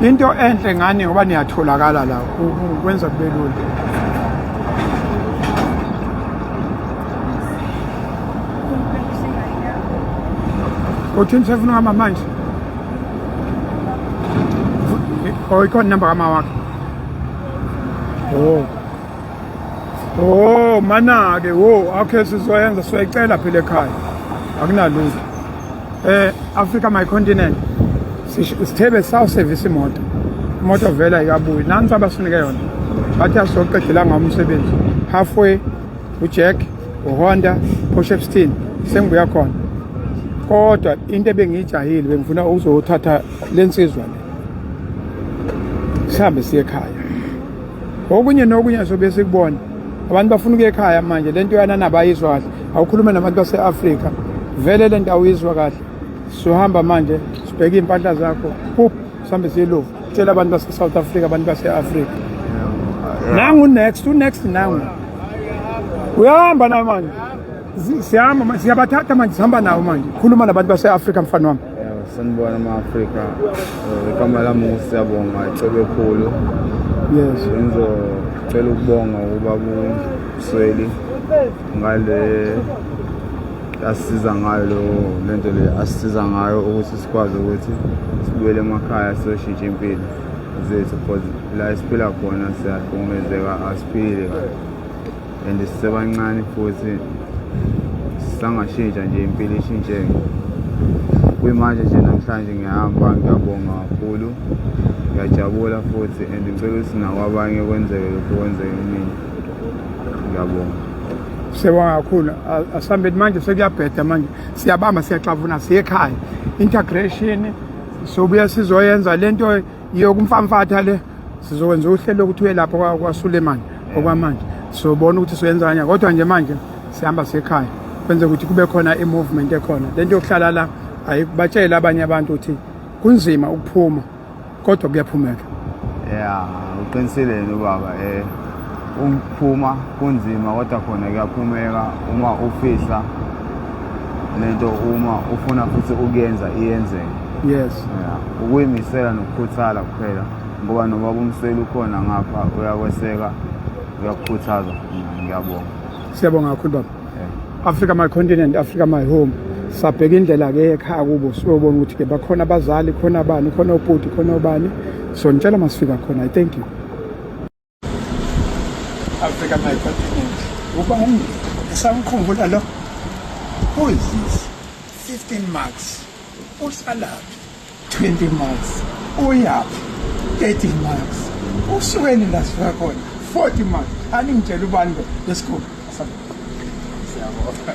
Into enhle ngani ngoba niyatholakala la kwenza kube lula. Uthini sefuna uhamba manje? Oh, ikhona inamba kama wakhe. Oh. Oh, mana-ke wo, okay sizoyenza sizoyicela phela ekhaya. Akunalutho. Africa my continent. Sithebe saw service imoto. Imoto vela ikabuyi. Nansi abasinike yona. Bathi asizoqedela ngawo umsebenzi. Halfway uJack, uHonda, Poshepstein sengibuya khona. Kodwa into ebengiyijahile bengifuna ukuzothatha lensizwa le. Sihambe siye ekhaya. Okunye nokunye sobe sikubona. Abantu bafuna ukuya ekhaya manje lento yana abayizwa kahle. Awukhulume nabantu base-Afrika. Vele lento awuyizwa kahle. Sizohamba manje sibheke iy'mpahla zakho. Phup, sihambe siye eLovu. Tshela abantu base-South Africa, abantu base-Afrika. Nangu next, unext nangu. Uyahamba naye manje. Siyahamba manje, siyabathatha manje sihamba nawo manje. Khuluma nabantu base-Afrika mfana wami. Sanibona ama-Afrika. Igama lami nguSiyabonga Cebekhulu. Yes. Ngizocela ukubonga ubaba uMsweli ngale asisiza ngayo lo lento le asisiza ngayo ukuthi sikwazi ukuthi sibuyele emakhaya siyoshintsha impilo zethu because la esiphila khona siyahlukumezeka, asiphili kahle and sisebancane futhi sangashintsha nje impilo ishintshe kuyimanje nje. Namhlanje ngiyahamba, ngiyabonga kakhulu, ngiyajabula futhi and ngicela ukuthi nakwabanye kwenzeke lokhu kwenzeke kumina. Ngiyabonga. Siyabonga kakhulu. Asihambeni manje, sekuyabheda manje, siyabamba siyaxavuna siye ekhaya. Integration sobuya sizoyenza lento yokumfamfatha le, sizokwenza uhlelo lokuthi uye lapho kwaSuleiman. Okwamanje sizobona ukuthi siyenza kanjani, kodwa nje manje sihamba siye ekhaya kwenze ukuthi kube khona i-movement ekhona. Lento yokuhlala la ayikubatshele abanye abantu ukuthi kunzima ukuphuma, kodwa kuyaphumeka. Ya, uqinisile yena ubaba. Ukuphuma kunzima kodwa khona kuyaphumeka uma ufisa lento, uma ufuna futhi ukuyenza iyenzeke. Ya, ukuyimisela nokukhuthala kuphela, ngoba nobaba uMsweli ukhona ngapha, uyakweseka, uyakukhuthaza. Ngiyabonga. Siyabonga kakhulu baba. Africa my continent, Africa my home. Sabheka indlela ke ekhaya kubo, siyobona ukuthi ke bakhona abazali khona, abani khona, obhuti khona, obani. So nitshela masifika khona. I thank you. Africa my continent. Ubani esamkhumbula lo? Who is this? 15 marks. Uhlalaphi? 20 marks. Uyaphi? 30 marks. Usukeni la sifika khona? 40 marks. Aningitshela ubani lo? Let's go. Siyabonga.